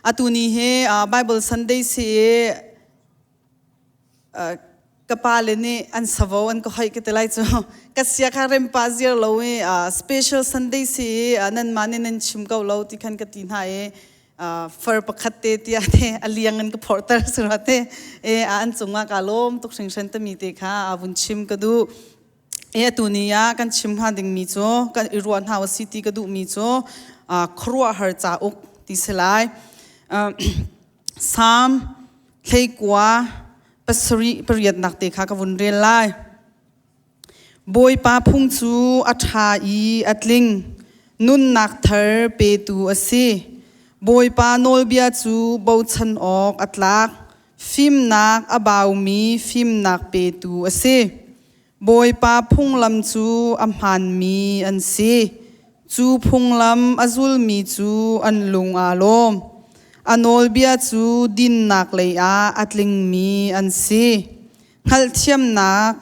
Atu ni hi Bible Sunday si i ka pale nih an savo an ka hoih ka ti lai cu. Ka sia kha rem pa ziar lo i special Sunday si i nanmah nih nan chim ko lo ti khan ka ti hna i far pakhat te tiah te a liang in ka phorhter sura te e an cungah ka lawm tuk hringhran tami te kha a vun chim ka duh. E atu ni ah kan chim hnga dingmi cu kan i ruah hna si ti ka duhmi cu khuaruahhar cauk ti si lai. Psalm 19 pasarih pariatnak te kha ka vun rel lai. Bawipa phung cu a ṭha i a tling, nunnak thar petu a si. Bawipa nawlbia cu bochan awk a tlak, fimnak a baumi fimnak petu a si. Bawipa phunglam cu a hmaanmi an si. Cu phunglam a zulmi cu an lung aa lawm. A nawlbia cu dinnak lei ah a tlingmi an si. Hngalhthiamnak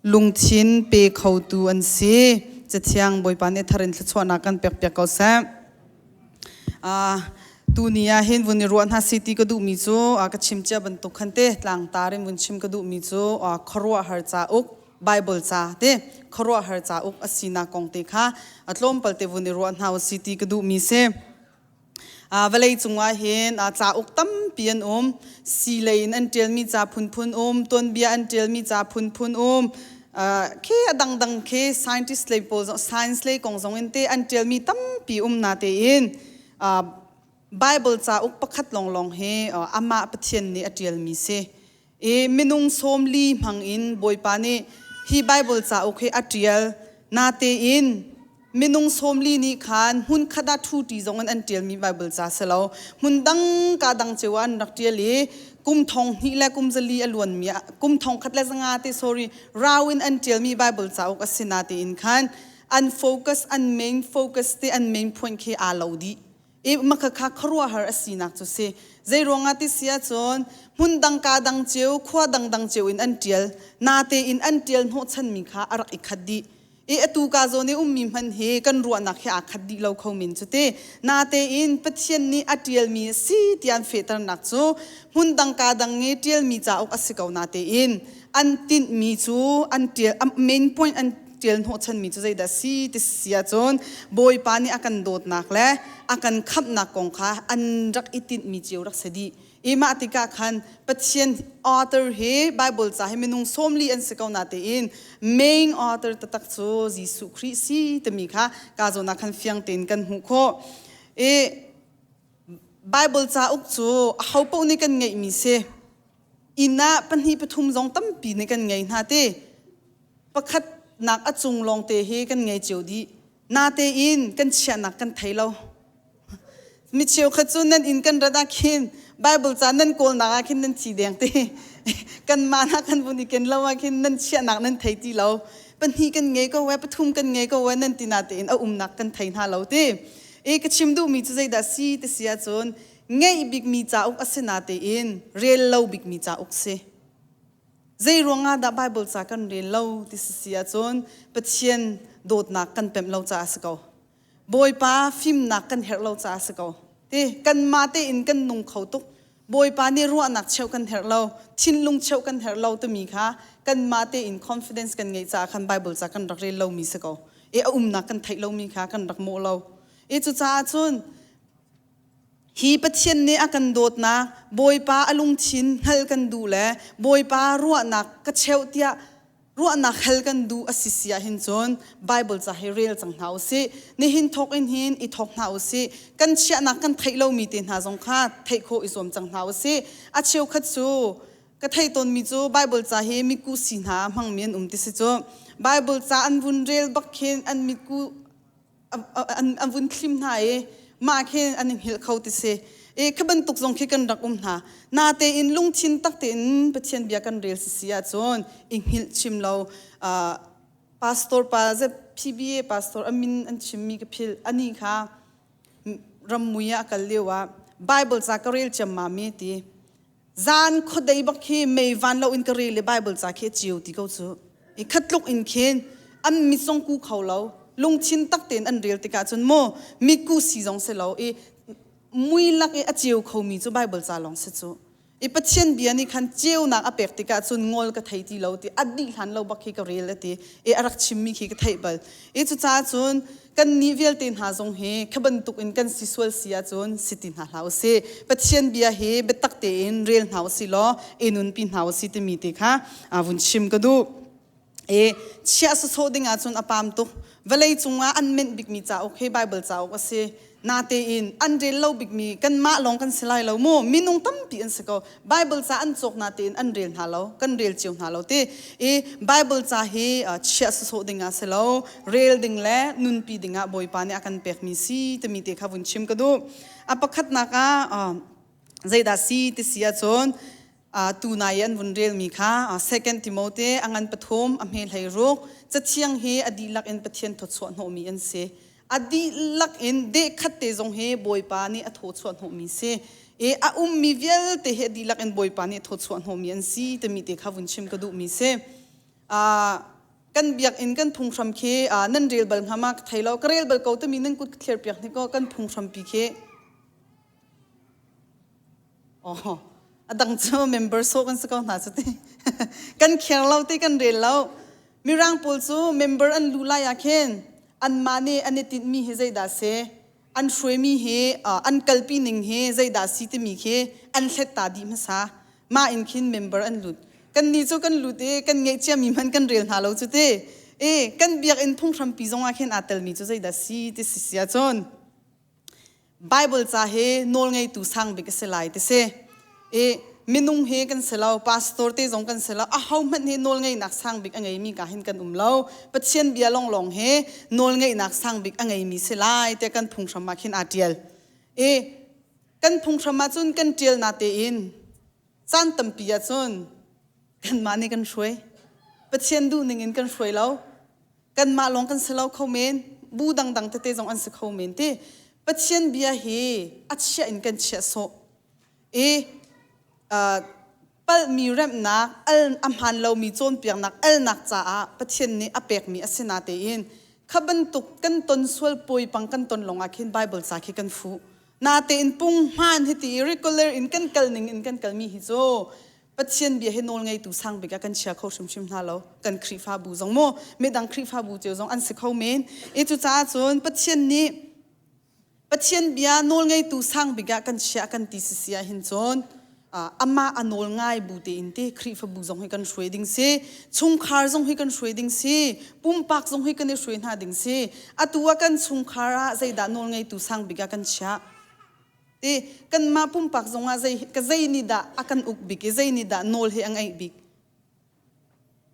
lungthin pe khotu an si. Cathiang Bawipa nih thar in thluachuahnak kan pekpiak ko seh. Tuni ah hin vun i ruah hna si ti ka duhmi cu ka chim cia bantuk khan te tlangtar in vun chim ka duhmi cu khuaruahhar cauk Bible ca te khuaruahhar cauk a sinak kong te kha a tlawmpal te vun i ruah hna si ti ka duhmi si. Vawlei cungah hin cauk tampi an um. Sii in an ṭialmi ca phunphun um, tuanbia an ṭialmi ca phunphun um. Khi a dangdang khi scientist lei pawl zong, science lei kong zong in te an ṭialmi tampi um na tein Bible cauk pakhat lawnglawng hi amah Pathian nih a ṭialmi si. I minung 40 hmang in Bawipa nih hi Bible cauk hi a ṭial. Natein minung 40 nih khan hmunkhat ah ṭhuṭi zong in an ṭialmi Bible ca si lo. Hmun dang ka dang cio ah an rak ṭial i kum thong hnih le kum zali a luanmi kum thong khat le zanga te sorry rau in an ṭialmi Bible cauk a si natein khan an focus an main focus te an main point khi aa lo dih. I makhakha khuaruahhar a sinak cu si. Zeiruangah ti si ahcun hmun dang ka dang cio, khua dangdang cio in an ṭial. Natein an ṭial hnawhchanmi kha a rak i khat dih. I atu ka zawn i ummi hmanh hi kan ruahnak hi aa khat dih lo kho men cu ti. Natein Pathian nih a ṭialmi a si ti an fehternak cu hmun dang ka dang i ṭialmi cauk a si ko natein an tinhmi cu an ṭial main point an ṭial hnawhchanmi cu zeidah si ti si ahcun Bawipa nih a kan dawtnak le a kan khamhnak kong kha an rak i tinhmi cio rak si dih. I mah tikah khan Pathian author hi Bible ca hi minung 40 an si ko na tein main author taktak cu Jesuh Khrih si timi kha ka zawn ah khan fiang tein kan hmuh khawh. I Bible cauk cu ahopaoh nih kan ngeihmi si. Inn ah pahnih pathum zong tampi nih kan ngei hna ti. Pakhatnak a cung lawngte hi kan ngei cio dih. Natein kan chiahnak kan thei lo. Mi cheukhat cu nan inn kan rat ah khin Bible ca nan kawlnak ah khin nan thi deng te. Kanmah hna kan vun i ken lo ah khin nan chiahnak nan thei ti lo. Pahnih kan ngei ko we, pathum kan ngei ko we nan ti natein a umnak kan thei hna lo ti. E ka chim duhmi cu zeidah si ti si ahcun ngeih bikmi cauk a si natein rel lo bikmi cauk si. Zei ruangah dah Bible ca kan rel lo ti si ahcun Pathian dawtnak kan pemh lo caah a si ko. Bawipa fimnak kan herh lo caah a si ko. Ti kanmah tein kan nung kho tuk. Bawipa nih ruahnak cheuh kan herh lo, thinlung cheuh kan herh lo timi kha kanmah tein confidence kan ngeih caah khan Bible ca kan rak rel lomi si ko. E a umnak kan theih lomi kha kan rak mawh lo. E cucaah cun Hi Pathian nih a kan dawtnak, Bawipa a lungthin hngalh kan duh le Bawipa ruahnak ka cheuh tiah ruahnak hal kan duh a si si ahhin cun Bible ca hi rel cang hna usih. Nihin thawk in hin i thawk hna usih. Kan chiahnak kan theih lomi te hna zong kha theih khawh i zuam cang hna usih. A cheukhat cu ka theih tawnmi cu Bible ca hi mitku si hna a hmangmi an um ti si cu. Bible ca an vun rel bak khin an mitku an vun thlim hna i mah khi an i hngilh kho ti si. I khi bantuk zong khi kan rak um hna. Natein lungthin tak tein Pathian bia kan rel si si ahcun i hngilh chim lo. Pastor pa PBA pastor a min an chimmi ka philh. Ani kha rammui ah a kal lio ah Bible ca ka rel ciammam i ti. Zan khuadei bak khi mei van lo in ka rel i Bible ca khi a cio ti ko cu. I khat tluk in khin an mit zong ku kho lo. Lungthin tak tein an rel tikah cun maw mitku si zong si lo i. Mui lak i a ceu khomi cu Baibal ca lawng si cu. I Pathian bia nih khan ceunak a pek tikah cun ngol ka thei ti lo ti a dih hlan lo bak khi ka rel a ti i a rak chimmi khi ka theih bal. I cucaah cun kan nih vialte hna zong hi kha bantuk in kan si sual si ahcun si ti hna hlah usih. Pathian bia hi biatak tein rel hna usih law i nunpi hna usih timi te kha vun chim ka duh. I chiah sawsawh ding ahcun a pam tuk. Vawlei cungah an menh bikmi cauk hi Baibal cauk a si. Natein an rel lo bikmi kanmah lawng kan si lai lo mu. Minung tampi an si ko. Baibal ca an cawk natein an rel hna lo. Kan rel cio hna lo ti. I Baibal ca hi chiah sawsawh ding ah si lo. Rel ding le nunpi ding ah Bawipa nih a kan pekmi si timi te kha vun chim ka duh. A pakhatnak ah zeidah si ti si ahcun tunai i an vun relmi kha Second Timote a ngan pathum a hme hlei ruk cathiang hi a dihlak in Pathian thawchuah hnawhmi an si. A dihlak in dehkhat te zong hi Bawipa nih a thawchuah hnawhmi si. I a ummi vialte hi a dihlak in Bawipa nih thawchuah hnawhmi an si timi te kha vun chim ka duhmi si. Kan biakinn kan phunghram khi nan rel bal hnga ma ka thei lo ka rel bal ko timi nan kut ka thlir piak hnik ko kan phunghrampi khi Oh, a dang cu member sawh kan si ko hna cu ti. kan kher lo ti kan rel lo. Mirang pawl cu member an lu lai ah khin anmah nih an i tinhmi hi zeidah si, an hruaimi hi an kalpi ning hi zeidah si timi khi an hlet ta dih hmasa. Mah in khin member an lut. Kannih cu kan lut i kan ngeih ciami hmanh kan rel hna lo cu ti. I kan biakinn phunghrampi zong ah khin aa telmi cu zeidah si ti si si ahcun Bible ca hi nawlngeitu sang bik a si lai ti si. I minung hi kan si lo, pastor te zong kan si lo, aho hmanh hi nawlngeihnak sang bik a ngeimi ka hin kan um lo. Pathian bia lawnglawng hi nawlngeihnak sang bik a ngeimi si lai tiah kan phunghram ah khin aa ṭial. I kan phunghram ah cun kan ṭial na tein caan tampi ah cun kanmah nih kan hruai. Pathian duh ning in kan hruai lo. Kanmah lawng kan si lo kho men, bu dangdang tete zong an si kho men ti. Pathian bia hi a chiah in kan chiah sawh. I uh, palhmi remhnak, al a hmaan lomi cawnpiaknak alnak caah Pathian nih a pekmi a si natein kha bantuk kan ton sual puaipang kan ton lawngah khin Bible ca khi kan fuh. Natein punghman hi ti i regular in kan kal ning in kan kalmi hi cu Pathian bia hi nawlngeitu sang bik ah kan chia kho hrimhrim hna lo. Kan Khrihfabu zong mu, midang Khrihfabu cio zong an si kho men. I cucaah cun Pathian nih Pathian bia nawlngeitu sang bik ah kan chia kan ti sisi ah hin cun amah a nawl ngai bu tein te Khrihfabu zong hi kan hruai ding si, chungkhar zong hi kan hruai ding si, pumpak zong hi kan i hruai hna ding si. Atu ah kan chungkhar ah zeidah nawlngeitu sang bik ah kan chiah? Ti kanmah pumpak zongah zei ka zei nih dah a kan uk bik i zei nih dah nawl hi a ngeih bik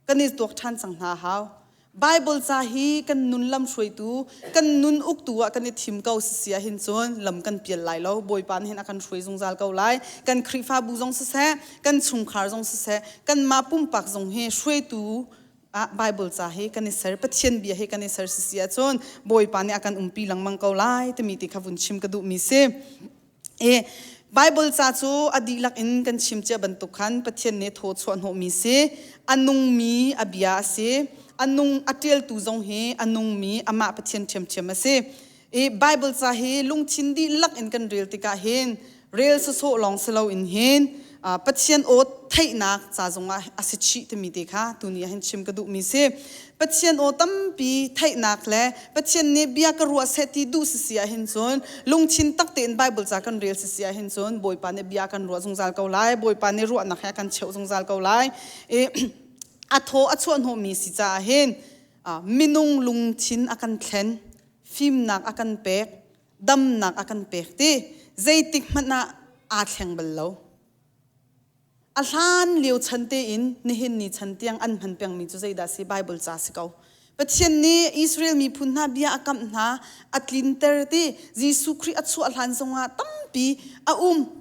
kan i tuak ṭhan cang hna hau. Bible ca hi kan nun lam hruaitu, kan nun uktu ah kan i thim ko sisi ah hin cun lam kan pial lai lo. Bawipa nih hin a kan hruai zungzal ko lai. Kan Khrihfabu zong siseh, kan chungkhar zong siseh, kanmah pumpak zong hi hruaitu ah Bible ca hi kan i ser Pathian bia hi kan i ser sisi ahcun Bawipa nih a kan umpi lengmang ko lai timi ti kha vun chim ka duhmi si. I Bible ca cu a dihlak in kan chim cia bantuk khan Pathian nih thaw chuah hnawhmi si, a nungmi a bia a si, a nung a ṭialtu zong hi a nungmi amah Pathian ṭhiamṭhiam a si. I Bible ca hi lungthin dihlak in kan rel tikah hin rel sawsawh lawng si loin hin Pathian aw theihnak ca zongah a si chih timi te kha tuni ah hin chim ka duhmi si. Pathian aw tampi theihnak le Pathian nih bia ka ruah seh ti duh sisi ah hin cun lungthin tak tein Bible ca kan rel sisi ah hin cun Bawipa nih bia kan ruah zungzal ko lai. Bawipa nih ruahnak he a kan cheuh zungzal ko lai. I a thaw a chuah hnawhmi si caah hin minung lungthin a kan thlen fimnak a kan pek, damnak a kan pek ti zeitik hmanh ah aa thleng bal lo. A hlan lio chan tein nihin ni chan tiang an hman pengmi cu zeidah si Bible ca si ko. Pathian nih Israel miphun hna bia a kamh hna, a tlinter ti Jesuh Khrih a chuah hlan zongah tampi a um.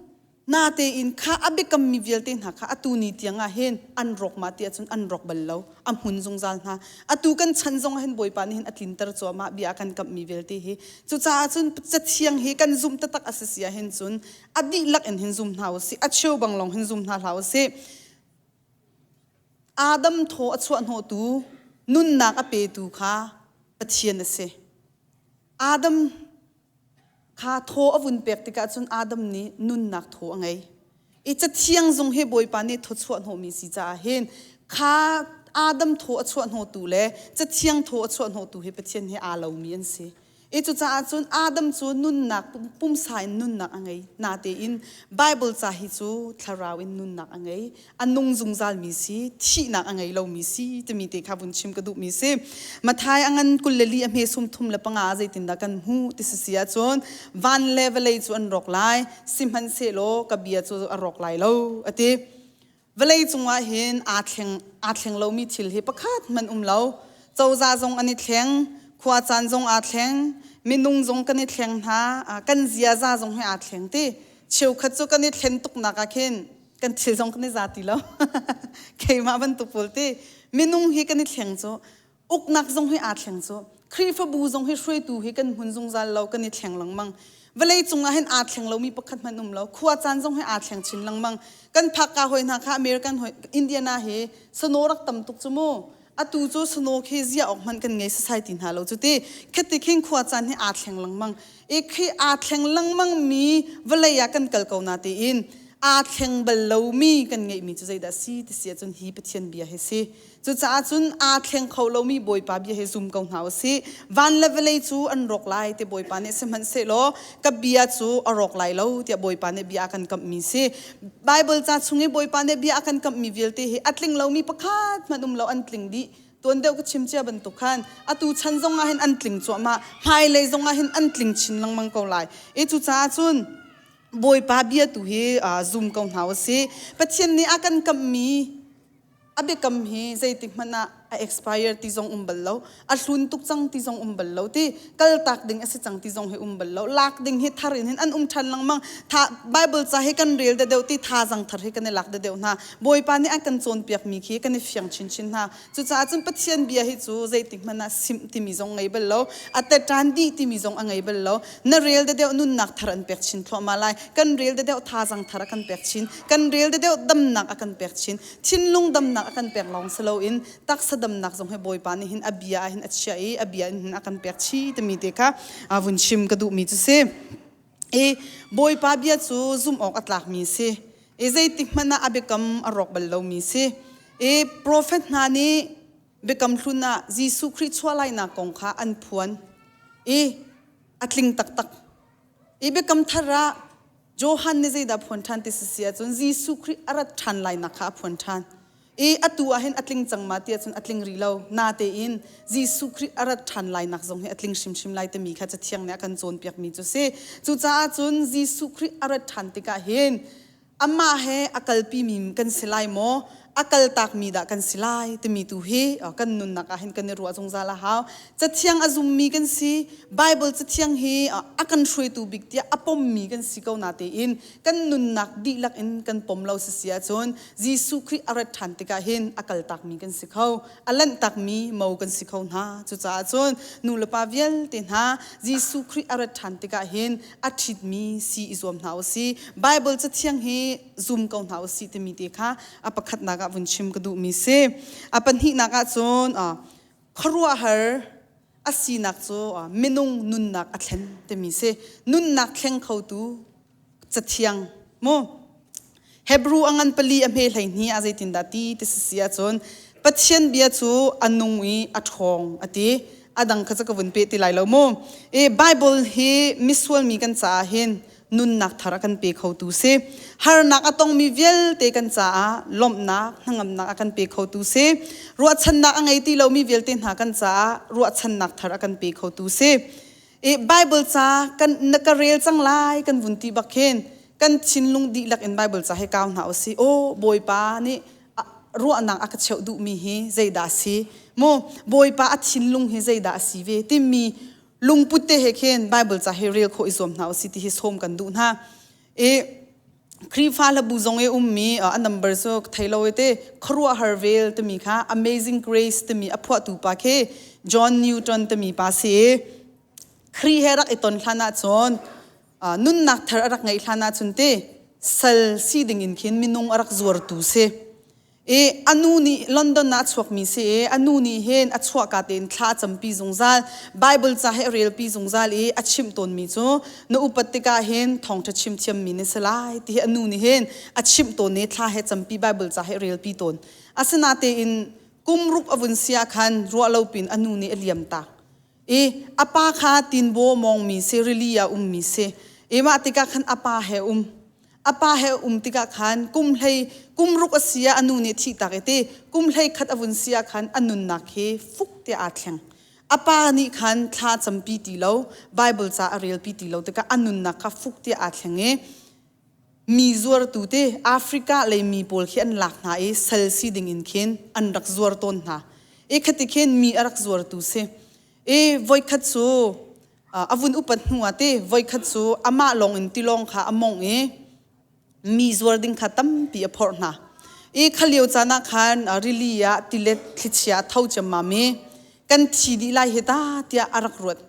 Natein kha a biakammi vialte hna kha atu ni tiang ah hin an rawk ma ti ahcun an rawk bal lo. A hmun zungzal hna. Atu kan chan zong ah hin Bawipa nih hin a tlinter cuahmah bia a kan kamhmi vialte hi. Cucaah cun Cathiang hi kan zumh taktak a si si ah hin cun a dihlak in hin zum hna usih. A cheu bang lawng hin zum hna hlah usih. Adam thaw a chuah hnawhtu, nunnak a petu kha Pathian a si. Adam. Kha thaw a vun pek tikah cun Adam nih nunnak thaw a ngei. I cathiang zong hi Bawipa nih thawchuah hnawhmi si caah hin kha Adam thaw a chuah hnawhtu le cathiang thaw a chuah hnawhtu hi Pathian he aa lomi an si. I cucaah cun Adam cu nunnak pumsa in nunnak a ngei. Natein Bible ca hi cu thlarau in nunnak a ngei. A nung zungzalmi si, thihnak a ngei lomi si timi te kha vun chim ka duhmi si. Mathai a ngan 24 a hme 35 ah zeitindah kan hmuh ti si ahcun van le vawlei cu an rawk lai, sihmanhsehlaw ka bia cu a rawk lai lo a ti. Vawlei cungah hin aa thleng aa thleng lomi thil hi pakhat hmanh um lo. Cozah zong an i thleng, khua caan zong aa thleng, minung zong kan i thleng hna, kan ziaza zong hi aa thleng ti. Cheukhat cu kan i thlen tuknak ah khin kan thil zong kan i za ti lo. Keimah bantuk pawl ti. Minung hi kan i thleng cu uknak zong hi aa thleng cu Khrihfabu zong hi hruaitu hi kan hmun zungzal lo kan i thleng lengmang vawlei cung ah hin aa thleng lomi pakhat hmanh um lo khua caan zong hi aa thleng chin lengmang kan phakka hoi hna kha American hoi Indiana hi snow rak tam tuk cu mu atu cu snow khi zia awk hmanh kan ngei sasai ti hna lo cu ti khati khin khua caan hi aa thleng lengmang i khi aa thleng lengmang mi vawlei ah kan kal ko na tiin aa thleng bal lomi kan ngeihmi cu zeidah si ti si ahcun hi Pathian bia hi si Cucaah cun aa thleng kho lomi Bawipa bia hi zum ko hna u sih. Van le vawlei cu an rawk lai ti Bawipa nih sihmanhsehlaw ka bia cu a rawk lai lo tiah Bawipa nih bia a kan kamhmi si. Baibal ca chung i Bawipa nih bia a kan kamhmi vialte hi a tling lomi pakhat hmanh um lo an tling dih. Tuan deuh ka chim cia bantuk khan atu chan zong ah hin an tling cuahmah. Hmailei zong ah hin an tling chin lengmang ko lai. I cucaah cun Bawipa bia tu hi zum ko hna u sih. Pathian nih a kan kamhmi a biakam hi zeitik hmanh ah a expire ti zong um bal lo a hlun tuk cang ti zong um bal lo ti kaltak ding a si cang ti zong hi um bal lo lak ding hi thar in hin an um ṭhan lengmang tha Bible ca hi kan rel deuh ti thazang thar hi kan i lak deuh hna Bawipa nih an kan cawnpiak mi khi kan i fiang chinchin hna cucaah cun Pathian bia hi cu zeitik hmanh ah simh timi zong ngei bal lo a teṭan dih timi zong a ngei bal lo na rel deuh nunnak thar an pek chin thluahmah lai kan rel deuh thazang thar a kan pek chin kan rel deuh damnak a kan pek chin thinlung damnak a kan pek lawng si loin taksa damnak zong hi Bawipa nih hin a bia ah hin a chiah i a bia in hin a kan pek chi timi te kha vun chim ka duhmi cu si. I Bawipa bia cu zumh awk a tlakmi si. I zeitik hmanh ah a biakam a rawk bal lomi si. I profet hna nih biakam hlun ah Jesuh Khrih chuah lainak kong kha an phuan i a tling taktak. I biakam thar ah Johan nih zeidah a phuan ṭhan ti si ahcun Jesuh Khrih a rat ṭhan lainak kha a phuan ṭhan. I atu ah hin a tling cang ma ti ahcun a tling rih lo. Natein Jesuh Khrih a rat ṭhan lainak zong hi a tling hrimhrim lai timi kha Cathiang nih a kan cawnpiakmi cu si. Cucaah cun Jesuh Khrih a rat ṭhan tikah hin amah he a kalpimi kan si lai maw a kaltakmi dah kan si lai timi tu hi kan nunnak ah hin kan i ruah zungzal a hau. Cathiang a zummi kan si, Bible cathiang hi a kan hruaitu bik tiah a pommi kan si ko natein kan nunnak dihlak in kan pom lo si si ahcun Jesuh Khrih a rat ṭhan tikah hin a kaltakmi kan si kho, a lanhtakmi mo kan si kho hna. Cucaah cun nu le pa vialte hna Jesuh Khrih a rat ṭhan tikah hin a ṭhitmi si i zuam hna u sih. Bible cathiang hi zum ko hna u sih timi te kha a pakhatnak ah vun chim ka duhmi si. A pahnihnak ah cun khuaruahhar a sinak cu minung nunnak a thlen timi si. Nunnak thleng khotu cathiang mu. Hebrew a ngan pali a hme 12 ah zeitindah ti ti si ahcun Pathian bia cu a nung i a ṭhawng a ti. A dang kha cu ka vun pe ti lai lo mu. I Bible hi misual mi kan caah hin nunnak thar a kan pe khotu si. Harnak a tongmi vialte kan caah lawmhnak, hnangamnak a kan pe khotu si. Ruahchannak a ngei ti lomi vialte hna kan caah ruahchannak thar a kan pe khotu si. I Bible ca kan na ka rel cang lai kan vun ti bak khin kan thinlung dihlak in Bible ca he kau hna usih. Aw Bawipa nih ruahnak a ka cheuh duhmi hi zeidah a si? Mu Bawipa a thinlung hi zeidah a si ve timi lungput te he khin Bible ca hi rel khawh i zuam hna usih ti hi sawm kan duh hna. I Khrihfa hlabu zong i ummi a number cu thei lo te khuaruahhar vel timi kha Amazing Grace timi a phuahtu pa khi John Newton timi pa si i Khrih he rak i ton hlan ahcun nunnak thar a rak ngeih hlan ahcun ti sal si ding in khin minung a rak zuartu si. I anu nih London ah a chuakmi si i anu nih hin a chuahka tein thla a campi zungzal. Bible ca hi a relpi zungzal i a chimh tawnmi cu na upat tikah hin thawngṭha chim thiammi na si lai ti hi anu nih hin a chimh tawn i thla he campi Bible ca hi a relpi tawn. Asinatein kum ruk a vun si ah khan ruah lo pin anu nih a liam tak. I a pa kha tinbaw mawngmi si rili ah ummi si. I mah tikah khan a pa he um. A pa he um tikah khan kum hlei kum ruk a si ah a nu nih thihtak i ti kum hlei khat a vun si ah khan a nunnak hi fuk tiah aa thleng. A pa nih khan thla campi ti lo, Bible ca a relpi ti lo tikah a nunnak kha fuk tiah aa thleng i mi zuartu te Africa lei mi pawl khi an lak hna i sal si ding in khin an rak zuar tawn hna. I khati khin mi a rak zuartu si. I voikhat cu a vun upat hnu ah te voikhat cu amah lawng in tilawng kha a mongh i mi zuar ding kha tampi a phorh hna. I kha lio caan ah khan rili ah tilet thlichia a tho ciammam i kan thi dih lai hi ta tiah a rak ruat.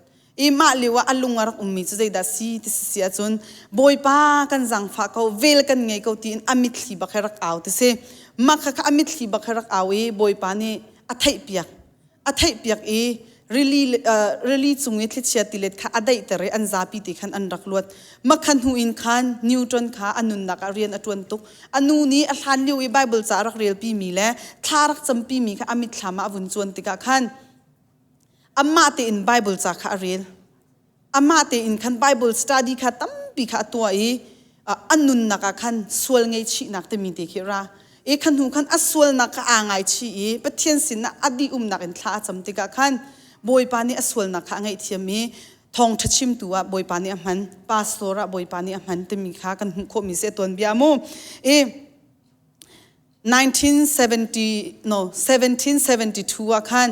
I mah lio ah a lung a rak ummi cu zeidah si ti si si ahcun Bawipa kan zaangfah ko vel kan ngei ko tiin a mitthli bak he rak au ti si. Mah kha kha a mitthli bak he rak au i Bawipa nih a theihpiak. A theihpiak i rili rili cung i thlichia tilet kha a daihter i an zapi te khan an rak luat. Makha hnu in khan Newton kha a nunnak ah rian a ṭuan tuk. A nu nih a hlan lio i Bible ca a rak relpimi le thla rak campimi kha a mitthlam ah a vun cuan tikah khan amah tein Bible ca kha a rel. Amah tein khan Bible study kha tampi kha a tuah i a nunnak ah khan sual ngaihchihnak timi te khi ra. I kha hnu khan a sualnak kha aa ngaichih i Pathian sinah a dih umnak in thla a cam tikah khan Bawipa nih a sualnak kha a ngaihthiam i thawngṭha chimtu ah Bawipa nih a hman, pastor ah Bawipa nih a hman timi kha kan hmuh khawhmi si a tuanbia mu. I 1970 no 1772 ah khan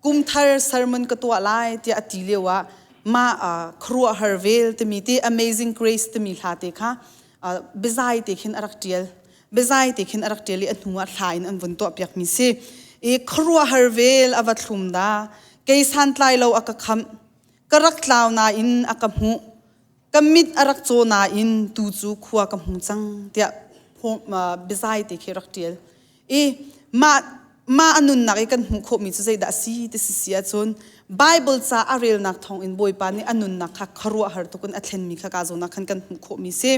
kumthar sermon ka tuah lai tiah a ti lio ah mah khuaruahhar vel timi te Amazing Grace timi hla te kha biazai te khin a rak tial biazai te khin a rak tial i a hnu ah hla in an vun tuah piak mi si i khuaruahhar vel a va thlum da kei santlai lo a ka khamh ka rak tlau nain a ka hmuh Ka mit a rak caw nain tu cu khua ka hmu cang tiah biazai te khi rak ṭial. I mah mah a nunnak i kan hmuh khawhmi cu zeidah a si ti si si ahcun Bible ca a relnak thawngin Bawipa nih a nunnak kha khuaruahhar tuk in a thlenmi kha ka zawn ah khan kan hmuh khawhmi si.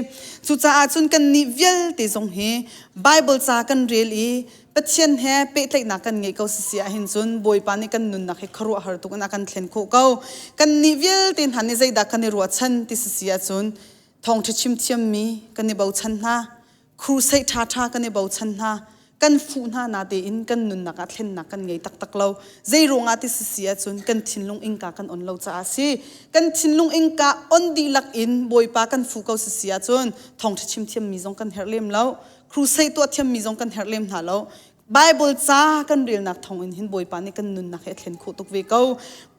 Cucaah cun kannih vialte zong hi Bible ca kan rel i Pathian he pehtlaihnak kan ngeih ko sisi ahhin cun Bawipa nih kan nunnak hi khuaruahhar tuk in a kan thlen khawh ko. Kannih vialte hna nih zeidah kan i ruahchan ti sisi ahcun thawngṭha chim thiammi kan i bochan hna, crusade ṭhaṭha kan i bochan hna, kan fuh hna na tein kan nunnak ah thlennak kan ngei taktak lo. Zei ruangah ti sisi ahcun kan thinlung innka kan on lo caah a si. Kan thinlung innka on dihlak in Bawipa kan fuh ko sisi ahcun thawngṭha chim thiammi zong kan herh lem lo. Crusade tuah thiammi zong kan herh lem hna lo. Bible ca kan relnak thawngin hin Bawipa nih kan nunnak hi a thlen khawh tuk ve ko.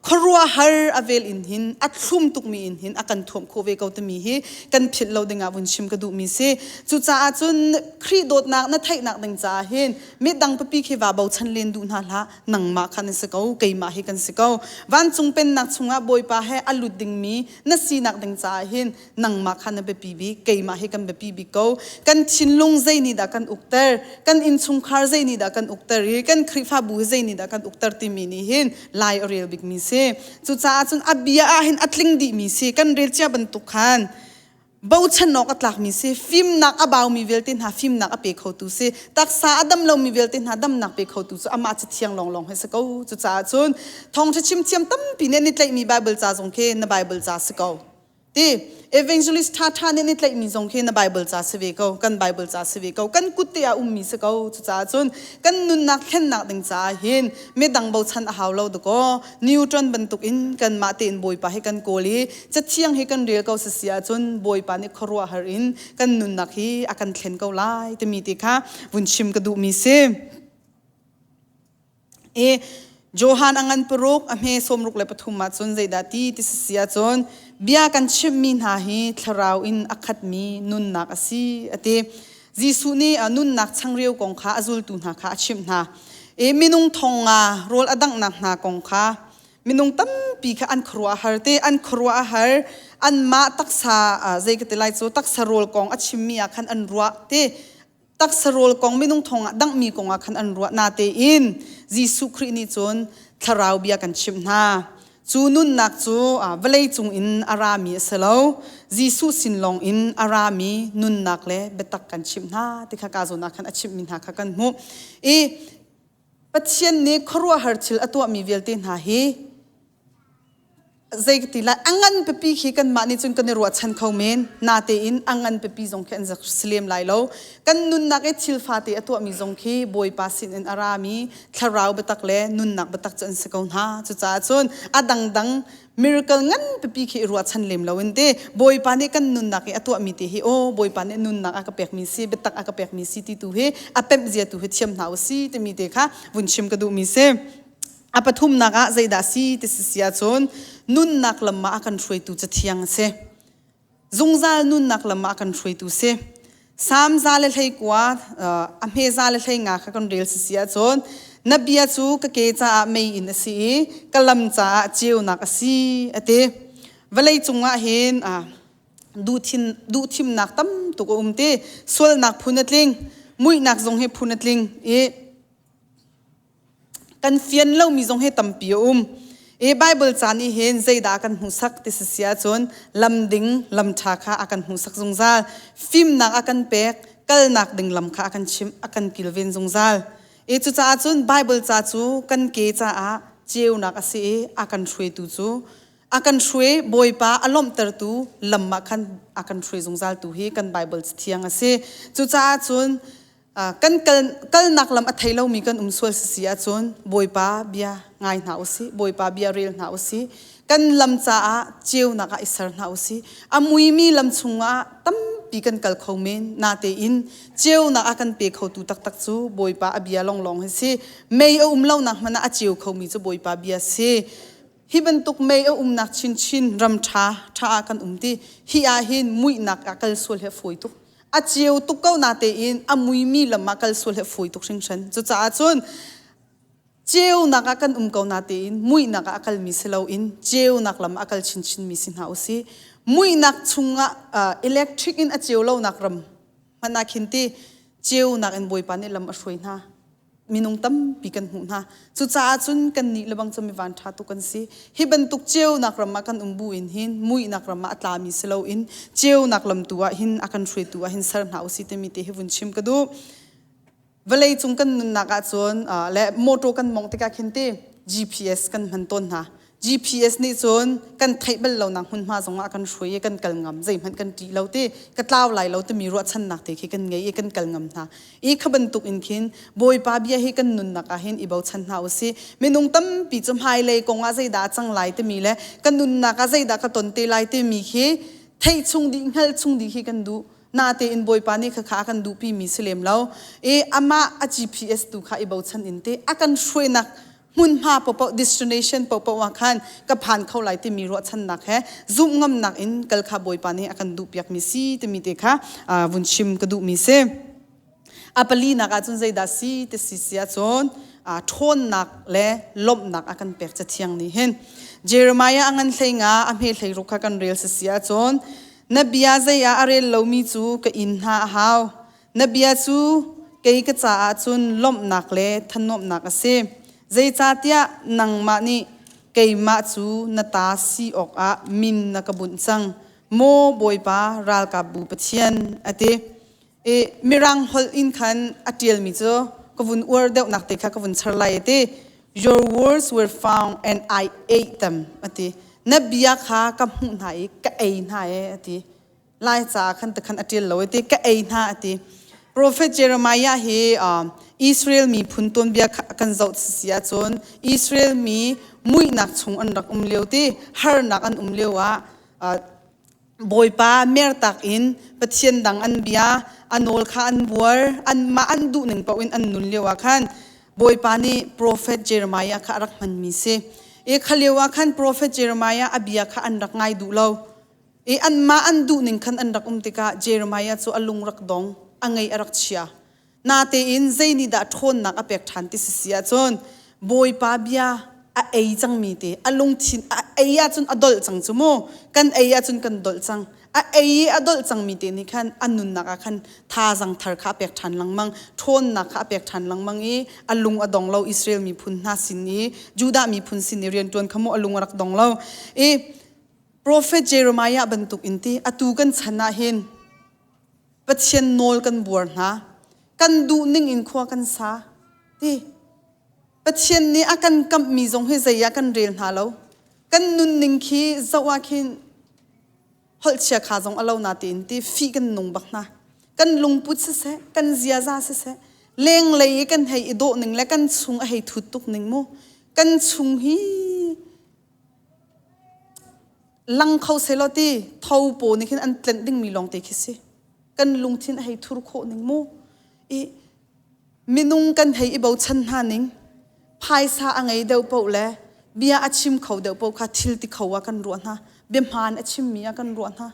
Khuaruahhar a vel in hin a thlum tukmi in hin a kan thuamh khawh ve ko timi hi kan philh lo dingah vun chim ka duhmi si. Cucaah cun Khrih dawtnak na theihnak ding caah hin midang pipi khi va bochan len duh hna hlah. Nangmah kha na si ko, keimah hi kan si ko. Vancung pennak chungah Bawipa he a lut dingmi na sinak ding caah hin nangmah kha na biapi bik keimah hi kan biapi bik ko kan thinlung zei nih dah kan ukter kan innchungkhar zei nih dah kan ukter i kan Khrihfabu hi zei nih dah kan ukter timi nih hin lai a rel bikmi si cucaah cun a bia ah hin a tling dihmi si kan rel cia bantuk khan bochan awk a tlakmi si fimnak a baumi vialte hna fimnak a pe khotu si taksa a dam lomi vialte hna damnak pe khotu cu amah cu thiang lawnglawng hi si ko cucaah cun thawngṭha chim thiam tampi nih an i tlaihmi Bible ca zong khi na Bible ca si ko Ti evangelist ṭhaṭha nih an i tlaihmi zong khi na Bible ca si ve ko, kan Bible ca si ve ko, kan kut te ah ummi si ko. Cucaah cun kan nunnak thlennak ding caah hin midang bochan a hau lo dakaw. Newton bantuk in kanmah tein Bawipa hi kan kawl i Cathiang hi kan rel ko sisi ahcun Bawipa nih khuaruahhar in kan nunnak hi a kan thlen ko lai timi ti kha vun chim ka duhmi si. I Johan a ngan paruk a hme 63 ah cun zeidah ti ti si ahcun bia kan chimhmi hna hi thlarau in a khatmi nunnak a si a ti. Jesuh nih nunnak changreu kong kha a zultu hna kha a chimh hna. I minung thong nga rawl a danghnak hna kong kha minung tampi kha an khuaruah a har te an khuaruah a har anmah taksa zei ka ti lai cu taksa rawl kong a chimmi ah khan an ruah te. Taksa rawl kong minung thong ah danghmi kong ah khan an ruah natein Jesuh Khrih nih cun thlarau bia kan chimh hna. Cu nunnak cu vawlei cung in a rami a si lo. Jesuh sin lawng in a rami nunnak le biatak kan chimh hna ti kha ka zawn ah khan a chimhmi hna kha kan hmuh. I Pathian nih khuaruahhar thil a tuahmi vialte hna hi zei ka ti lai a ngan pipi khi kanmah nih cun kan i ruahchan kho men natein a ngan pipi zong khi an zak si lem lai lo kan nunnak i thil fate a tuahmi zong khi bawipa sin in a rami thlarau biatak le nunnak biatak cu an si ko hna cucaah cun a dangdang miracle ngan pipi khi i ruahchan lem lo in te bawipa nih kan nunnak i a tuahmi te hi aw bawipa nih nunnak a ka pekmi si biatak a ka pekmi si ti tu hi a pemh zia tu hi thiam hna u si timi te kha vun chim ka duhmi si A pathumnak ah zeidah si ti si si ahcun nunnak lam ah a kan hruaitu cathiang a si. Zungzal nunnak lam ah a kan hruaitu si. Salm za le 19 a hme za le 15 kha kan rel si si ahcun na bia cu ka ke caah meiinn a si i ka lam caah ceunak a si a ti. Vawlei cungah hin duhthimnak tam tuk a um ti. Sualnak phun a tling, muihnak zong hi phun a tling i Kan fian lomi zong hi tampi a um. I Bible ca nih hin zeidah a kan hmuhsak ti si si ahcun lam ding, lam ṭha kha a kan hmuhsak zungzal. Fimnak a kan pek, kalnak ding lam kha a kan chimh, a kan kilven zungzal. I cucaah cun Bible ca cu kan ke caah ceunak a si i a kan hruaitu cu a kan hruai Bawipa a lawmhtertu lam ah khan a kan hruai zungzal tu hi kan Bible thiang a si. Cucaah cun kan kal, kalnak lam a thei lomi kan um sual si ahcun Bawipa bia ngai hna usih Bawipa bia rel hna usih kan lam caah ceunak ah i ser hna usih a muimi lam chungah tampi kan kal kho men natein ceunak a kan pe khotu taktak cu Bawipa a bia longlong hi si mei a um lonak hmanh ah a ceu khomi cu Bawipa bia si hi bantuk mei a umnak chinchin ram ṭha ṭha ah kan um ti hi ah hin muihnak ah kal sual hi a fawi tuk a ceu tuk ko natein a muimi lam ah kal sual hi a fawi tuk hringhran cucaah cun ceunak ah kan um ko natein muihnak ah a kalmi si loin ceunak lam ah a kal chinchinmi si hna usih muihnak chungah electric in a ceu lonak ram hmanh ah khin ti ceunak in Bawipa nih lam a hruai hna minung tampi kan hmuh hna. Cucaah cun kannih lebang cu mivan ṭha tuk kan si. Hi bantuk ceunak ram ah kan um bu in hin muihnak ram ah a tlami si loin ceunak lam tu ah hin a kan hruaitu ah hin ser hna usih timi te hi vun chim ka duh. Vawlei cung kan nunnak ahcun le motor kan mongh tikah khin ti GPS kan hman tawn hna. GPS nih cun kan theih bal lonak hmunhma zongah a kan hruai i kan kal ngam zeihmanh kan ṭih lo ti ka tlau lai lo timi ruahchannak te khi kan ngei i kan kal ngam hna i kha bantuk in khin Bawipa bia hi kan nunnak ah hin i bochan hna usih minung tampi cu hmailei kong ah zeidah a cang lai timi le ka nunnak ah zeidah ka ton te lai timi khi theih chung dih hngalh chung dih khi kan duh natein Bawipa nih khakha a kan duhpi mi si lem lo i amah a GPS tu kha i bochan in te a kan hruainak hmunhma paohpaoh destination paohpaoh ah khan ka phan kho lai timi ruahchannak he zumh ngamnak in kal kha Bawipa nih a kan duhpiakmi si timi te kha vun chim ka duhmi si. A palinak ahcun zeidah si ti si si ahcun ṭhawnnak le lawmhnak a kan pek cathiang nih hin Jeremiah a ngan hlei nga a hme hlei ruk kha kan rel si si ahcun na bia zei ah a rel lomi cu ka inn hna a hau Na bia cu kei ka caah cun lawmhnak le thanuamhnak a si. Zeicahtiah nangmah nih keimah cu na ta si awkah min na ka bunh cang. Maw Bawipa ralkapbu Pathian, a ti. I Mirang holh in khan a ṭialmi cu ka vun uar deuhnak te kha ka vun char lai a ti. Your words were found and I ate them, a ti. Na bia kha ka hmuh hna i ka ei hna e, a ti. Lai ca khan takhan a ṭial lo i ti ka ei hna a ti. Prophet Jeremiah hi Israel miphun tuanbia kan zoh si ahcun Israel mi muihnak chung an rak um lio ti harnak an um lio ah Bawipa mertak in Pathian dang an bia a nawl kha an buar anmah an duh ning paoh in an nun lio ah khan Bawipa nih Prophet Jeremiah kha a rak hmanmi si. I kha lio ah khan Prophet Jeremiah a bia kha an rak ngai duh lo. I anmah an duhning khan an rak um tikah Jeremiah cu a lung rak dong, a ngaih a rak chia. Natein zei nih dah ṭhawnnak a pek ṭhan ti si si ahcun Bawipa bia a ei cangmi te, a lungthin a ei ahcun a dolh cang cu mu. Kan ei ahcun kan dolh cang. A ei i a dolh cangmi te nih khan a nunnak ah khan thazaang thar kha a pek ṭhan lengmang, ṭhawnnak kha a pek ṭhan lengmang i a lung a dong lo. Israel miphun hna sin i Judah miphun sin i rianṭuan kha mu a lung a rak dong lo. I Profet Jeremiah bantuk in ti atu kan chan ah hin Pathian nawl kan buar hna. Kan duh ning in khua kan sa. Ti Pathian nih a kan kamhmi zong hi zei ah kan rel hna lo. Kan nunning khi zoh ah khin holh chiakha zong a lo na tiin ti fih kan nung bak hna. Kan lungput siseh, kan ziaza siseh, lenglei i kan hei i dawh ning le kan chung a hei thut tuk ning mu. Kan chung hi lang kho selaw ti tho paw nih khin an tlenh dingmi lawng te khi si. Kan lungthin a hei thur khawh ning mu. I minung kan hei i bochan hna ning phaisa a ngei deuh paoh le bia a chim kho deuh paoh kha thil ti kho ah kan ruah hna bia hmaan a chimmi ah kan ruah hna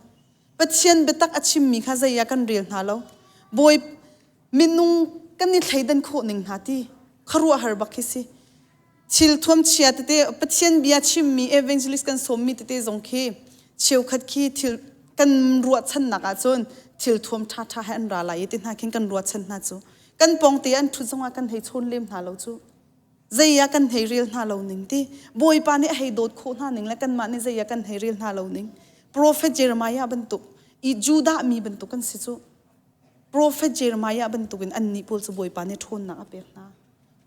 Pathian biatak a chimmi kha zei ah kan rel hna lo bawi minung kan i thleidan khawh ning hna ti khuaruahhar bak khi si thil thuam chia tete Pathian bia chimmi evangelist kan sawmmi tete zong khi cheukhat khi thil kan ruahchannak ahcun thil thuam ṭhaṭha he an ra lai i ti hna khin kan ruahchan hna cu kan pawngte an ṭhut zongah kan hei chawn lem hna lo cu zei ah kan hei rel hna lo ning ti Bawipa nih a hei dawt khawh hna ning le kanmah nih zei ah kan hei rel hna lo ning Prophet Jeremiah bantuk i Judah mi bantuk kan si cu Prophet Jeremiah bantukin annih pawl cu Bawipa nih ṭhawnnak a pek hna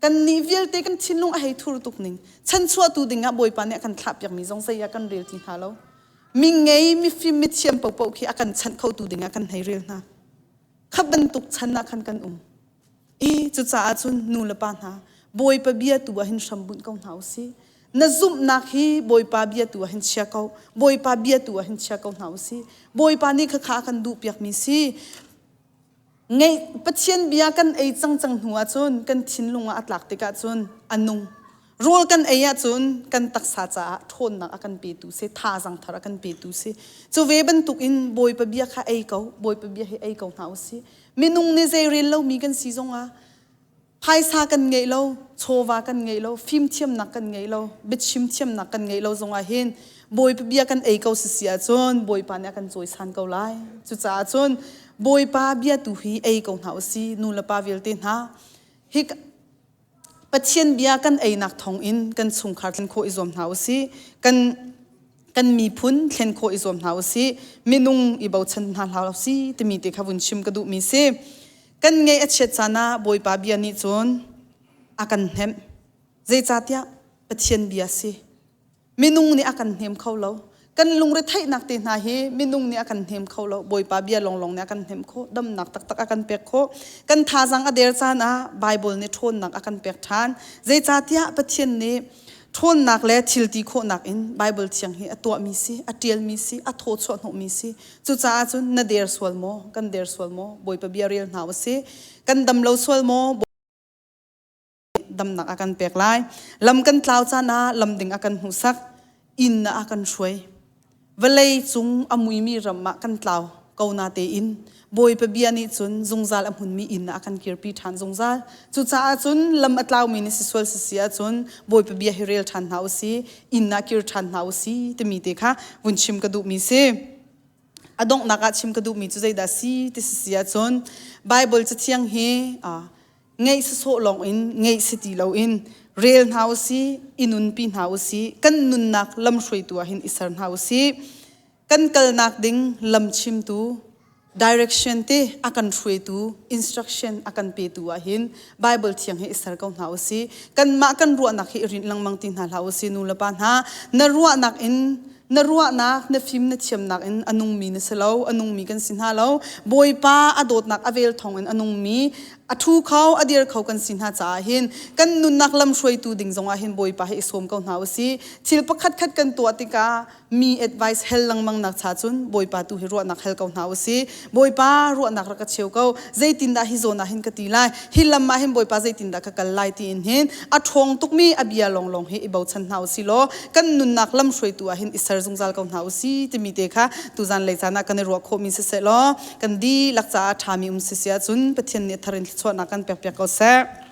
Kannih vialte kan thinlung a hei thur tuk ning. Chanchuahtu dingah Bawipa nih a kan thlahpiakmi zong zei ah kan rel ti hna lo. Mi ngei, mifim, mithiam paohpaoh khi a kan chanh khotu dingah kan hei rel hna. Kha bantuk chan ah khan kan um. I cucaah cun nu le pa hna, Bawipa bia tu ah hin hram bunh ko hna u sih. Na zumhnak hi Bawipa bia tu ah hin chia ko. Bawipa bia tu ah hin chia ko hna u sih. Bawipa nih khakha a kan duhpiakmi si. Ngeih Pathian bia kan ei cangcang hnu ahcun kan thinlung ah a tlak tikah cun a nung. Rawl kan ei ahcun kan taksa caah ṭhawnnak a kan petu si, thazaang thar a kan petu si. Cu ve bantukin Bawipa bia kha ei ko, Bawipa bia hi ei ko hna u sih. Minung nih zei rel lomi kan si zongah Phaisa kan ngeih lo, chawva kan ngeih lo, fimthiamnak kan ngeih lo, biachim thiamnak kan ngeih lo zongah hin Bawipa bia kan ei ko sisi ahcun Bawipa nih a kan cawisan ko lai. Cucaah cun Bawipa bia tu hi ei ko hna usih, nu le pa vialte hna. Hi Pathian bia kan einak thawngin kan chungkhar thlen khawh i zuam hna usih. Kan kan miphun thlen khawh i zuam hna usih. Minung i bochan hna hlah usih timi te kha vun chim ka duhmi si. Kan ngeih a chiat caan ah Bawipa bia nih cun a kan hnemh. Zeicahtiah Pathian bia si. Minung nih a kan hnem kho lo. Kan lungretheihnak te hna hi minung nih a kan hnem kho lo. Bawipa bia lawnglawng nih a kan hnemh khawh. Damnak taktak a kan pek khawh. Kan thazaang a der caan ah Baibal nih ṭhawnnak a kan pek ṭhan. Zeicahtiah Pathian nih ṭhawnnak le thil ti khawhnak in Baibal thiang hi a tuahmi si, a ṭialmi si, a thaw chuah hnawhmi si. Cucaah cun na der sual maw? Kan der sual maw? Bawipa bia rel hna u sih. Kan dam lo sual maw? Damnak a kan pek lai. Lam kan tlau caan ah lam ding a kan hmuhsak. Inn ah a kan hruai. Vawlei cung a muimi ram ah kan tlau ko na tein Bawipa bia nih cun zungzal a hmunmi inn ah a kan kirpi ṭhan zungzal. Cucaah cun lam a tlaumi nih si sual si si ahcun Bawipa bia hi rel ṭhan hna u sih, inn ah kir ṭhan hna u sih timi te kha vun chim ka duhmi si. A donghnak ah chim ka duhmi cu zeidah si ti si si ahcun Baibal Cathiang hi ngeih sawsawh lawng in ngeih si ti loin rel hna u sih, i nunpi hna u sih, kan nunnak lamhruaitu ah hin i ser hna u sih. Kan kalnak ding lam chimtu direction te a kan hruaitu instruction a kan petu ah hin Bible thiang hi i ser ko hna u sih. Kanmah kan ruahnak hi i rinh lengmang ti hna hlah u sih nu le pa hna. Na ruahnak in na ruahnak na fim na thiamnak in a nungmi na si lo a nungmi kan si hna lo bawipa a dawtnak a vel thawng in a nungmi a thu kho a dir kho kan si hna caah hin kan nunnak lam hruaitu ding zongah hin bawipa hi i sawm ko hna u sih thil pakhat khat kan tuah tikah mi advice hel lengmang nak cha cun bawipa tu hi ruahnak hel ko hna u si bawipa ruahnak rak ka cheu ko zeitindah hi zawn ah hin ka ti lai hi lam ah hin bawipa zeitindah ka kal lai tiin hin a ṭhawng tukmi a bia lawnglawng hi i bochan hna u si law kan nunnak lam hruaitu ah hin i ser zungzal ko hna u si timi te kha tuzan lei caan ah kan i ruah khawhmi siseh law kan dihlak caah ṭhami um si si ahcun Pathian nih a thar in thluachuahnak kan pekpiak ko seh.